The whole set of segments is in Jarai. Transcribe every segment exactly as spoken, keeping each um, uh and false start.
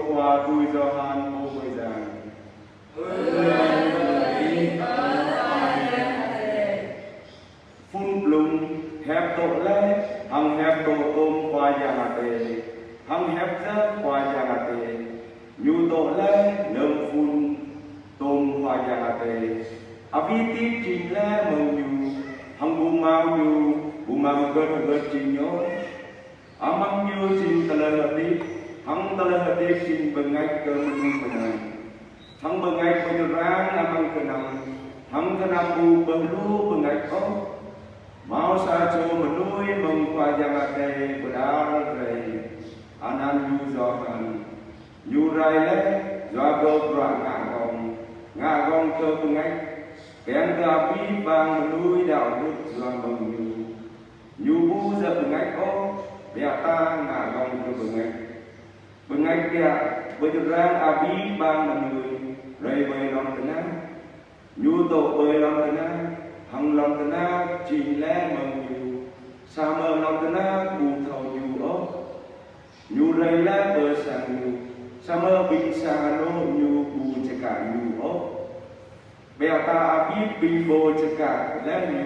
Khua tui Yôhan pô mơyang. Phun blung, hiăp dŏ laih, hăng hiăp dŏ tôm Khua Yang Adai, hăng hiăp jăk Khua Yang Adai. Ñu dŏ laih lơm phun tôm Khua Yang Adai. Abih tit jing laih mơ̆ng ñu, hăng ƀu hmâo ñu, ƀu hmâo hơget hơget jing ñu. Amăng ñu jing tơlơi hơdip, hăng tơlơi hơdip jing bơngač kơ mơnuih mơnai. Hăng bơngač pơñrang amăng kơnăm, hăng kơnăm ƀu pơhluh bơngač ôh. Hmâo sa čô mơnuih mơ̆ng Khua Yang Adai pơđar rai, anăn ñu Yôhan. Ñu rai laih yua kơ bruă ngă gơ̆ng, ngă gơ̆ng kơ bơngač, kiăng kơ abih bang mơnuih đaŏ gưt yua mơ̆ng ñu. Ñu ƀu djơ̆ bơngač ôh, biă ta ngă gơ̆ng kơ bơngač. Bơngač biă pơñrang abih bang mơnuih rai ƀơi lŏn tơnah. Ñu dŏ ƀơi lŏn tơnah, hăng lŏn tơnah jing laih mơ̆ng ñu, samơ̆ lŏn tơnah ƀu thâo ñu ôh. Ñu rai laih pơ sang ñu, samơ̆ ƀing sang anŏ ñu ƀu čơkă ñu ôh. Biă ta abih ƀing pô čơkă laih ñu,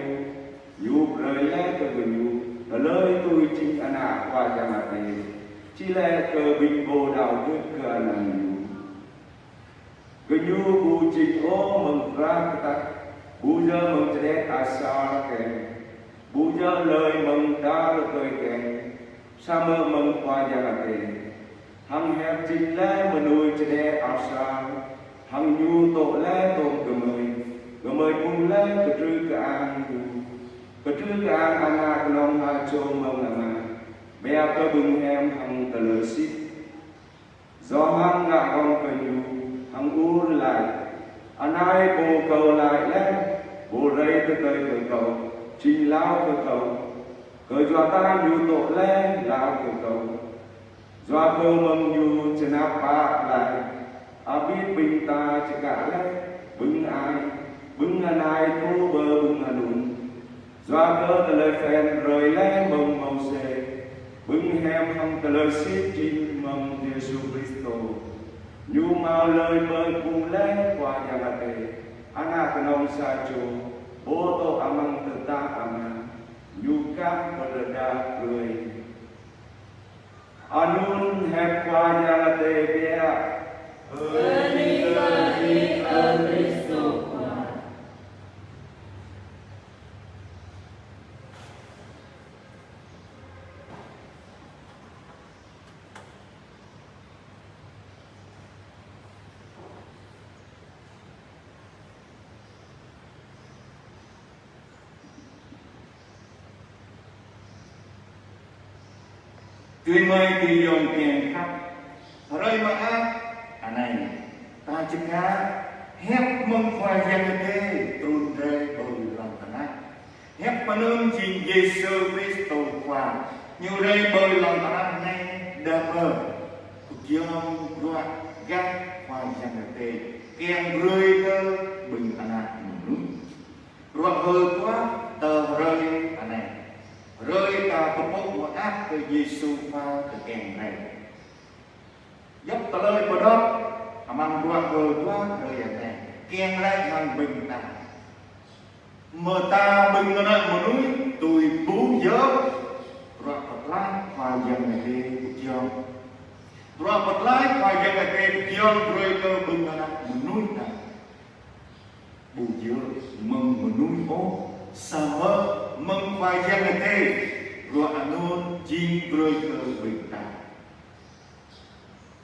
ñu brơi laih kơ gơñu tơlơi tui jing ană Khua Yang Adai, či laĭ kơ ƀing pô đaŏ gưt kơ anăn ñu. Gơñu ƀu jing ôh mơ̆ng drah kơtah, ƀu djơ̆ mơ̆ng čơđeh asar kiăng, ƀu djơ̆ hlơi mơ̆ng dar tơlơi kiăng, samơ̆ mơ̆ng Khua Yang Adai. Hăng hiăp jing laih mơnuih čơđeh asar, hăng ñu dŏ laih tôm gơmơi, gơmơi ƀuh laih kơtrư kơang ñu, kơtrư kơang Ană kơnơ̆ng ha čô mơ̆ng Ama, biă kơ ƀơ̆ng hiam hăng tơlơi sĭt. Yôhan ngă gơ̆ng kơ ñu, hăng ur laĭ: Anai pô kâo laĭ laih, pô rai tơkơi kơ kâo, jing hlâo kơ kâo, kơyua ta ñu dŏ laih hlâo kơ kâo. Yua kơ mơ̆ng ñu čơnap pă laih, abih ƀing ta čơkă laih, ƀing ai, ƀing anai truh pơ ƀing anŭn. Yua kơ tơlơi phiăn brơi laih mơ̆ng Môsê, ƀing hiam hăng tơlơi sĭt jing mơ̆ng Yêsu Kristô. Ñu hmâo hlơi ƀơi ƀuh laih Khua Yang Adai, Ană kơnơ̆ng sa čô, pô dŏ amăng tơdah Ama, ñu kah pơrơđah brơi. Anŭn hiăp Khua Yang Adai biă. Bơni kơ Ih, ơ Kristô Khua. Tui mơi tui yŏng kiăng khăp, hrơi mơak anai, ta čơkă hiăp mơ̆ng Khua Yang Adai trŭn rai ƀơi lŏn tơnah. Hiăp anŭn jing Yêsu Kristô Khua, ñu rai ƀơi lŏn tơnah anai đah mơ̆ pơgiŏng bruă gah Khua Yang Adai kiăng brơi kơ ƀing ană mơnuih. Bruă hơtuah tơ hrơi anai, hrơi ta pơpŭ mơak kơ Yêsu Khua tơkeng rai. Djŏp tơlơi pơđŏk amăng bruă hơtuah hrơi anai kiăng laĭ hăng ƀing ta. Mơta ƀing ană mơnuih tui ƀuh yơh bruă pơklaih Khua Yang Adai pơgiŏng. Bruă pơklaih Khua Yang Adai pơgiŏng brơi kơ ƀing ană mơnuih ta. Ƀu djơ̆ mơ̆ng mơnuih ôh, samơ̆ mơ̆ng Khua Yang Adai, bruă anŭn jing brơi kơ ƀing ta.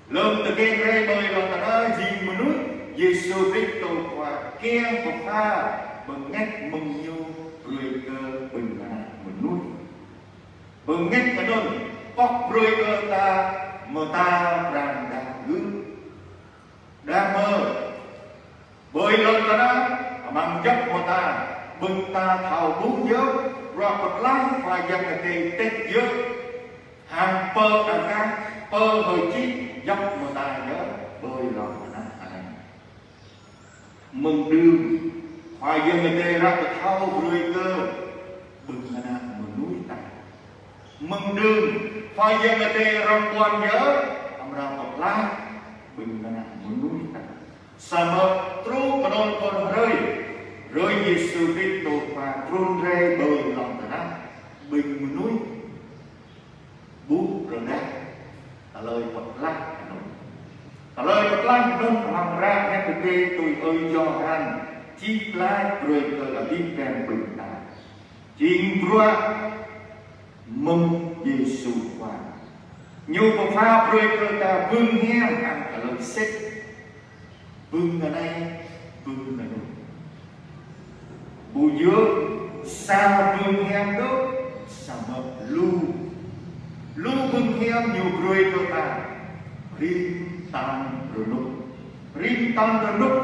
Lơm tơkeng rai ƀơi lŏn tơnah jing mơnuih, Yêsu Kristô Khua kiăng pơpha bơngač mơ̆ng ñu brơi kơ ƀing ană mơnuih. Bơngač anŭn pŏk brơi kơ ta mơta pran đaŏ gưt. Đah mơ̆ ƀơi lŏn tơnah, amăng djŏp mơta, ƀing ta thâo ƀuh yơh bruă pơklaih Khua Yang Adai tĕk yơh, hăng pơ akah, pơ hơčih djŏp mơta yơh ƀơi lŏn tơnah anai. Mơ̆ng đưm, Khua Yang Adai ră pơthâo brơi kơ ƀing ană mơnuih ta. Mơ̆ng đưm, Khua Yang Adai rŏng ƀuăn yơh amra pơklaih ƀing ană mơnuih ta. Samơ̆ truh kơnơ̆ng kơ hrơi, hrơi Yêsu Kristô Khua trŭn rai ƀơi lŏn tơnah, ƀing mơnuih ƀu rơđah tơlơi pơklaih anŭn. Tơlơi pơklaih anŭn amăng hră Ơi Adai tui ơi Yôhan čih glaĭ brơi kơ abih bang ƀing ta. Jing bruă mơ̆ng Yêsu Khua. Ñu pơpha brơi kơ ta bưng hiam hăng tơlơi sĭt. Bưng anai, bưng anŭn. Ƀu djơ̆ sa bưng hiam dŏ, samơ̆ lu. Lu bưng hiam ñu brơi kơ ta. Rĭm tơngan rơnŭk. Rĭm tơngan rơnŭk.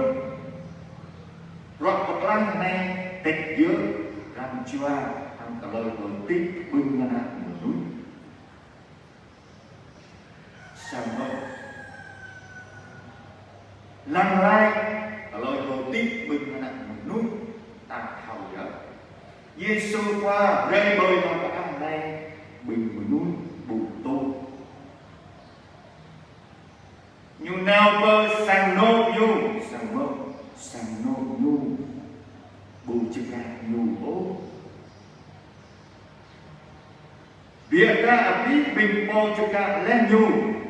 Bruă pơklaih anai tĕk yơh, răm jua hăng tơlơi hơdip ƀing ană mơnuih. Samơ̆ lăng glaĭ tơlơi hơdip ƀing ană mơnuih ta thâo yơh. Yêsu Khua rai ƀơi lŏn tơnah anai, ƀing mơnuih ƀu tŭ. Ñu nao pơ sang anŏ ñu, samơ̆ sang anŏ ñu ƀu čơkă ñu ôh. Biă dah abih ƀing pô čơkă laih ñu,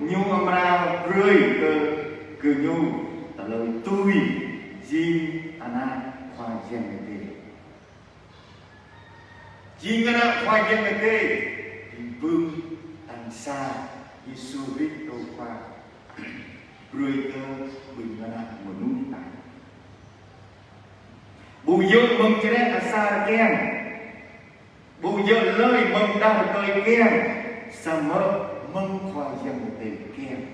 ñu amra brơi kơ, kơ ñu tơlơi tui jing ană Khua Yang Adai. Jing ană Khua Yang Adai, ƀing ƀơ̆ng tang sa Yêsu Kristô Khua brơi kơ ƀing ană mơnuih ta. Ƀu djơ̆ mơ̆ng čơreh asar kiăng, ƀu djơ̆ lơi mơ̆ng đah rơkơi kiăng, samơ̆ mơ̆ng Khua Yang Adai kiăng.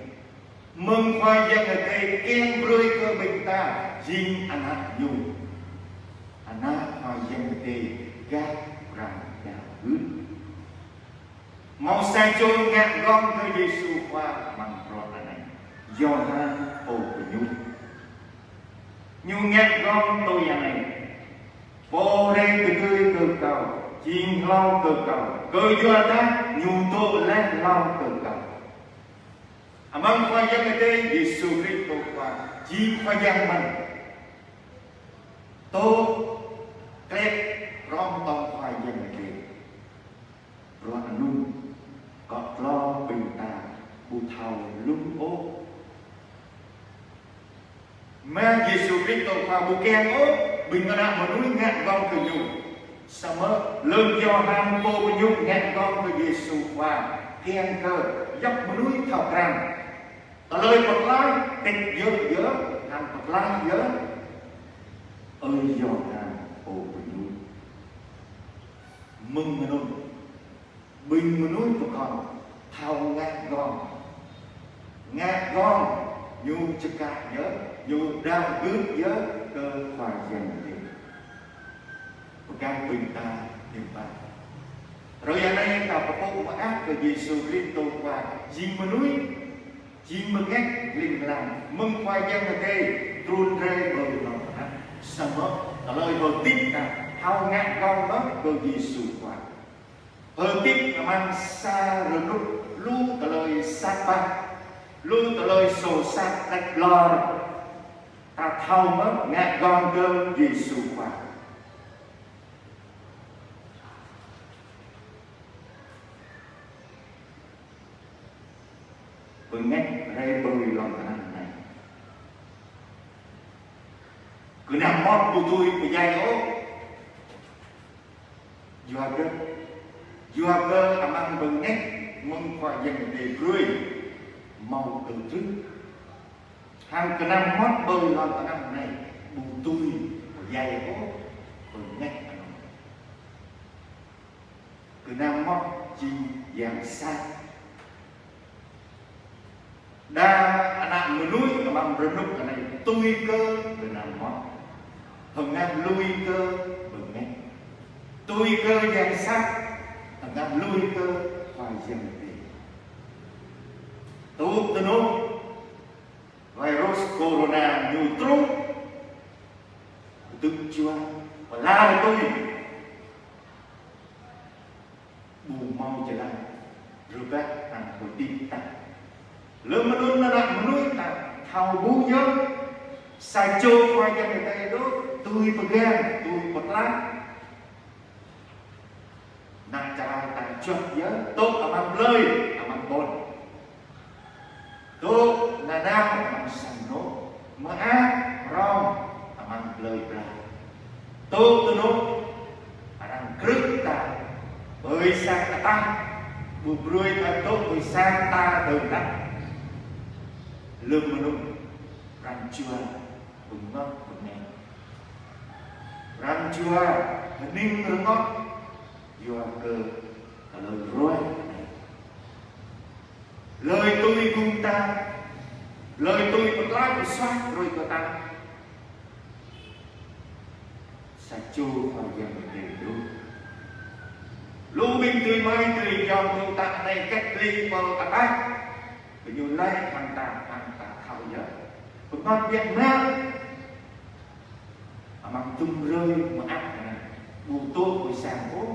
Mơ̆ng Khua Yang Adai kiăng brơi kơ ƀing ta jing ană ñu. Ană Khua Yang Adai gah pran đaŏ gưt. Hmâo sa čô ngă gơ̆ng kơ Yêsu Khua amăng bruă anai. Yôhan pô pơñŭt. Ñu ngă gơ̆ng tui anai: Pô rai tơgơi kơ kâo, jing hlâo kơ kâo, kơyua dah ñu dŏ laih hlâo kơ kâo. Amăng Khua Yang Adai, Yêsu Kristô Khua jing Khua Yang mơ̆n. Tŏ klĕ hrŏm tŏng Khua Yang Adai. Bruă anŭn kơ klâo ƀing ta ƀu thâo lŭng ôh. Mơ̆ Yêsu Kristô Khua ƀu kiăng ôh ƀing ană mơnuih ngă gơ̆ng kơ ñu. Samơ̆ lơ̆m Yôhan pô pơñŭt ngă gơ̆ng kơ Yêsu Khua, kiăng kơ djŏp mơnuih thâo krăn tơlơi pơklaih, tĕk yơh yơh, hăng pơklaih yơh. Ơi Yôhan pô pơñŭt. Mơ̆ng anŭn, ƀing mơnuih pơkŏn thâo ngă gơ̆ng. Ngă gơ̆ng, ñu čơkă yơh, ñu đaŏ gưt yơh kơ Khua Yang Adai. Pơgang ƀing ta hiư̆m pă. Hrơi anai ta pơpŭ mơak kơ Yêsu Kristô Khua jing mơnuih, jing bơngač ling lang, mơ̆ng Khua Yang Adai trŭn rai ƀơi lŏn tơnah. Samơ̆ tơlơi hơdip ta thâo ngă gơ̆ng mơ̆ kơ Yêsu Khua. Hơdip amăng sa rơnŭk lu tơlơi sat pă, lu tơlơi soh sat tĕk lor. Ta thâo mơ̆ ngă gơ̆ng kơ Yêsu Khua. Bơngač rai ƀơi lŏn tơnah anai. Gơnam mơ̆t ƀu dưi pơdjai ôh. Yua kơ, yua kơ amăng bơngač mơ̆ng Khua Yang Adai brơi hmâo kơtrưh. Hăng gơnam mơ̆t ƀơi lŏn tơnah anai ƀu dưi pơdjai ôh bơngač anŭn. Gơnam mơ̆t jing yang sat. Đa ană mơnuih amăng rơnŭk anai tui kơ gơnam mơ̆t, hơngah lui kơ bơngač. Tui kơ yang sat, hơngah lui kơ Khua Yang Adai. Tŭ tơnŭk virus corona ñu truh, tŭ jua, pơlar tui. Ƀu hmâo jơlan rơbat hăng hơdip ta. Lơ̆m anŭn ană mơnuih ta Ƀu djơ̆, sa čô Khua Yang Adai dŏ, tui pơgang, tui pơklaih. Năng čar ta juăt yơh, dŏ amăng plơi, amăng ƀôn. Dŏ nanao amăng sang anô̆, mơak rong amăng plơi pla. Dŏ tơnŭk arăng krư̆ ta ƀơi sang kơtah, ƀu brơi ta dŏ ƀơi sang ta dơ̆ng đah. Lơ̆m mơnŭ pran jua bơngơ̆t bơngai. Pran jua hơning rơngot, yua kơ tơlơi ruai anai. Hlơi tui gum ta, hlơi tui pơklaih pơsuaih brơi kơ ta. Sa čô Khua Yang Adai dŏ. Lu ƀing adơi amai adơi ayŏng tŭ ta anai cách ly pơ ataih. Gơñu laĭ hăng ta, hăng ta thâo yơh. Bơngăt biă mă. Amăng tŭm hrơi mơak anai. Ƀu dŏ ƀơi sang ôh.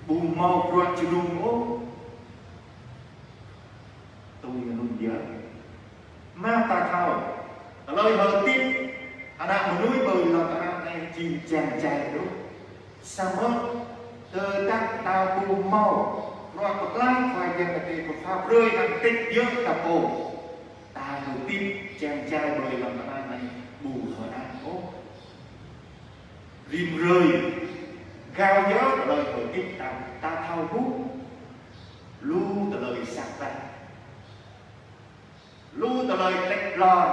Ƀu hmâo bruă jơnum ôh. Tui anŭn yơh. Mơ̆ ta thâo, tơlơi hơdip ană mơnuih ƀơi lŏn tơnah anai jing čang čai đôč. Samơ̆ tơdah ta ƀu hmâo bruă pơklaih Khua Yang Adai pơpha brơi hăng tĭt yơh ta pô. Ta hơdip čang čai ƀơi lŏn tơnah anai ƀu hơơč ôh. Rĭm hrơi, gao yơh tơlơi hơdip ta, ta thâo ƀuh. Lu tơlơi sat tah. Lu tơlơi tlĕk tlor.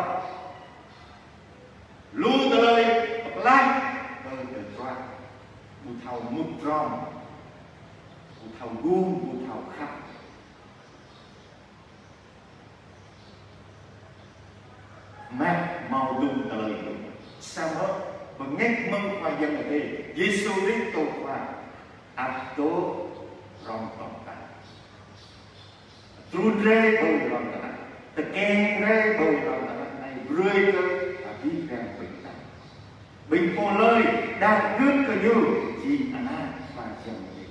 Lu tơlơi pơklaih ƀơi tơdruă. Ƀu thâo mŭt prong. Ƀu thâo gum, ƀu thâo khăp. Mơ̆ hmâo dŭm tơlơi anŭn. Samơ̆ bơngăt mơ̆ng Khua Yang Adai, Yêsu Krist Khua, ăt dŏ rŏng tŏng ta. Trŭn rai ƀơi lŏn tơnah, tơkeng rai ƀơi lŏn tơnah anai brơi kơ abih bang ƀing ta. Ƀing pô hlơi đaŏ gưt kơ Ñu jing ană Khua Yang Adai.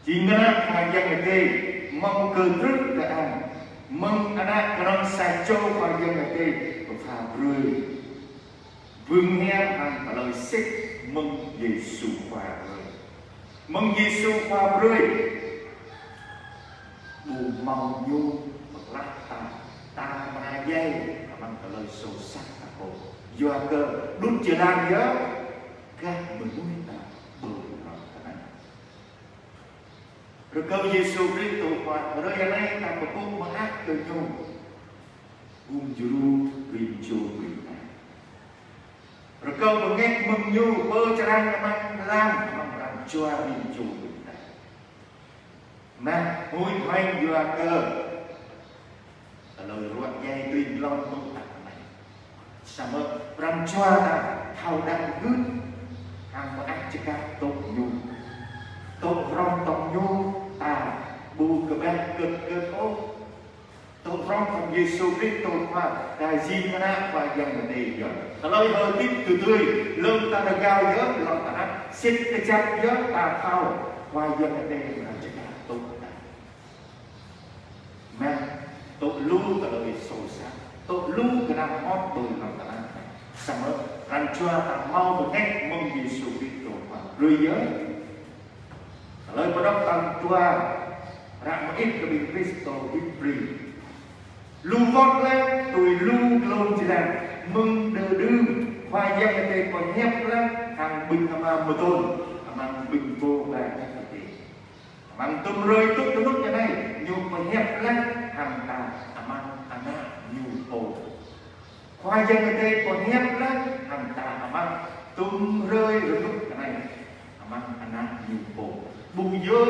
Jing ană Khua Yang Adai, mơ̆ng kơtrưh kơ-ang, mơ̆ng ană kơnơ̆ng sa čô Khua Yang Adai pơpha brơi. Bưng hiam hăng tơlơi sĭt mơ̆ng Yêsu Khua brơi. Mơ̆ng Yêsu Khua brơi. Ƀu hmâo ñu pơklaih ta, ta mơ̆ djai amăng tơlơi soh sat ta pô. Yua kơ đŭt jơlan yơh gah mơnuih ta ƀơi lŏn tơnah. Rơkâo Yêsu Krist Khua, hrơi anai ta pơpŭ mơak kơ Ñu. Gum djru rĭm čô ƀing ta. Rơkâo bơngăt mơ̆ng Ñu pơčrang amăng lăm, amăng pran jua rĭm čô ƀing ta. Mơ̆ huĭ hoăng yua kơ tơlơi ruă djai tui glông tŭ ta anai. Samơ̆ pran jua ta thâo đaŏ gưt hăng mơak čơkă tŭ Ñu. Tŭ hrŏm tŏng Ñu ta ƀu kơƀah kơ̆t kơ̆t ôh. Tŭ hrŏm tŏng Yêsu Krist Khua, ta jing ană Khua Yang Adai yơh. Tơlơi hơdip tơdơi, lơ̆m ta rơgao yơh lŏn tơnah, sĭt kơjăp yơh ta thâo Khua Yang Adai mơ̆ čơkă tŭ ta. Mơ̆, tŭ lu tơlơi soh sat, tŭ lu gơnam hŏt ƀơi lŏn tơnah. Samơ̆ pran jua ta hmâo bơngăt mơ̆ng Yêsu Krist Khua. Brơi yơh. Tơlơi pơđŏk tal dua, ră mơit kơ ƀing Krist Hibri. Lu wơ̆t lĕ, tui lu glông jơlan, mơ̆ng đơ đưm, Khua Yang Adai pơhiăp lĕ, hăng ƀing ama mơtôn, amăng ƀing pô ba Yang Adai. Amăng tŭm hrơi tŭ tơnŭk anai, Ñu pơhiăp lĕ hăng ta amăng ană Ñu pô. Khua Yang Adai pơhiăp lĕ hăng ta amăng tŭm hrơi rơnŭk anai, amăng ană Ñu pô. Ƀu djơ̆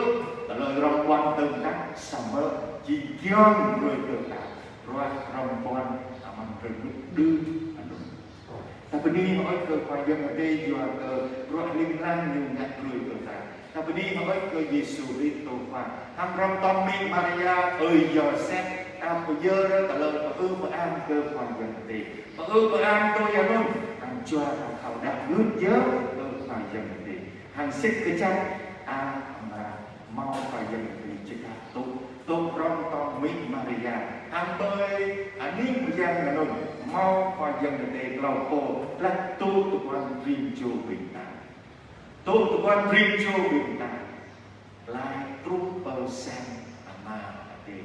tơlơi rŏng ƀuăn tơ̆ng tah samơ̆ jing giŏng brơi kơ ta ruah rŏng ƀuăn amăng rơnŭk đưm anŭn. Ta bơni hơơč kơ Khua Yang Adai yua kơ bruă ling lang Ñu ngă brơi kơ ta. Ta bơni hơơč kơ Yêsu Krist Khua. Hăng rŏng tŏng mĭ Maria, ơi Yôsep, ta pơyơr tơlơi pơư pơang kơ Khua Yang Adai. Pơư pơang tui anŭn, hăng jua ta thâo đaŏ gưt yơh kơ Khua Yang Adai. Hăng sĭt kơjăp, ta amra hmâo Khua Yang Adai čơkă tŭ, tŭ rŏng tŏng mĭ Maria. Hăng ƀơi anŭn Nik mơyang anŭn, hmâo Khua Yang Adai klâo pô, laih tŭ tơguan rĭm čô ƀing ta. Tŭ tơguan rĭm čô ƀing ta. Laĭ truh pơ sang Ama Adai.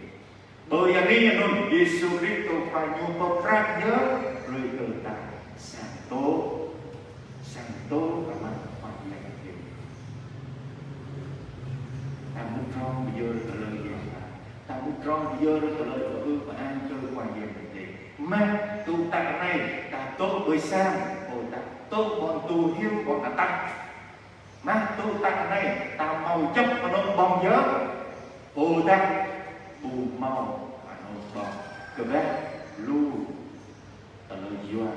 Ƀơi anai anŭn, Yêsu Krist Khua Ñu pơprăp yơh, brơi kơ ta sang tŭ, sang tŭ amăng Khua Yang Adai. Ta mŭt rŏng pơyơr tơlơi yua ta. Ta mŭt rŏng pơyơr tơlơi pơư pơang kơ Khua Yang Adai. Mơ̆ tŭ tă anai, ta tŭ ƀơi sang, ƀôdah ta tŭ ƀôn tŭ hyu ƀôn atah. Mơ̆ tŭ tă anai, ta hmâo djŏp anŭn ƀơ̆ng yơh, ƀôdah ƀu hmâo anŭn ƀơ̆ng. Kơƀah lu tơlơi yua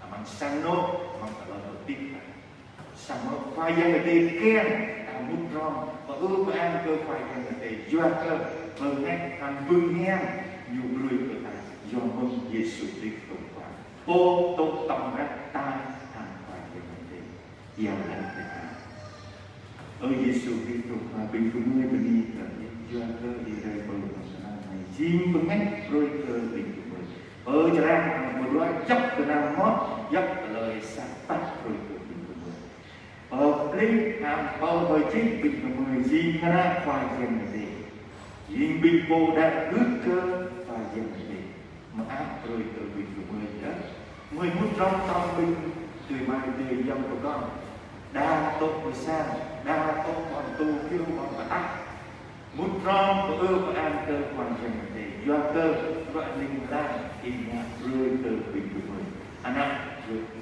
amăng sang anŏ, amăng tơlơi pơtĭt ta. Samơ̆ Khua Yang Adai kiăng ta mŭt rŏng, pơư pơang kơ Khua Yang Adai, yua kơ bơngač hăng bưng hiam Ñu brơi kơ ta, yua mơ̆ng Yêsu Krist Khua. Pô tŭ tŏng rah ta hăng Khua Yang Adai. Yang laĭ kơ ta. Ơ Yêsu Krist Khua, ƀing gơmơi bơni kơ Ih, yua kơ Ih rai pơ lŏn tơnah anai, jing bơngač brơi kơ ƀing gơmơi. Pơčrang hăng pơđuaĭ djŏp gơnam mơ̆n, djŏp tơlơi sat păt brơi kơ ƀing gơmơi. Pơplih hăng pơhơjih ƀing gơmơi jing ană Khua Yang Adai. Jing ƀing pô đaŏ gưt kơ Khua Yang Adai. Mơak brơi kơ ƀing gơmơi yơh. Gơmơi mŭt rŏng tơm ƀing adơi amai adơi ayŏng pơkŏn. Đa tŭ pơ sang, đa tŭ ƀôn tŭ hyu ƀôn atah. Mŭt rŏng pơư pơang kơ Khua Yang Adai. Yua kơ bruă ling lang Ih ngă brơi kơ ƀing gơmơi. Ană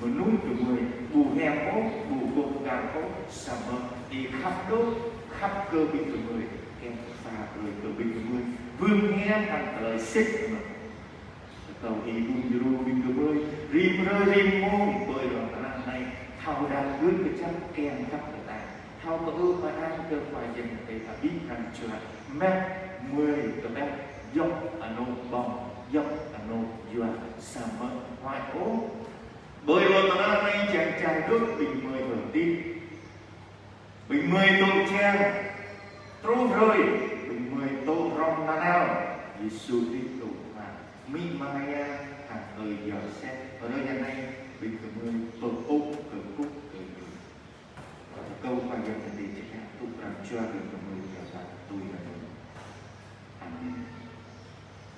mơnuih gơmơi ƀu hiam ôh, ƀu gơ̆p gơ̆ng ôh, samơ̆ Ih khăp đôč, khăp kơ ƀing gơmơi, kiăng pha brơi kơ ƀing gơmơi bưng hiam hăng tơlơi sĭt mơ̆n. Kâo ih ƀuh djru ƀing gơmơi, rĭm hrơi rĭm mông ƀơi lŏn tơnah anai, thâo đaŏ gưt kơjăp kiăng khăp kơ ta, thâo pơư pơang kơ Khua Yang Adai abih bang jua, mơ̆ gơmơi kơƀah djŏp anŏ ƀơ̆ng, djŏp anŏ yua, samơ̆ huai ôh. Ƀơi lŏn tơnah anai čang čang đôč ƀing gơmơi hơdip. Ƀing gơmơi tŭ čang, truh hrơi, ƀing gơmơi tŭ rŏng nanao, Yêsu Krist tŭ mă, amĭ Maria hăng ơi Yôsep, hrơi anai, ƀing gơmơi pơpŭ kơkuh kơ Ñu. Kâo Khua Yang Adai čơkă tŭ pran jua ƀing gơmơi.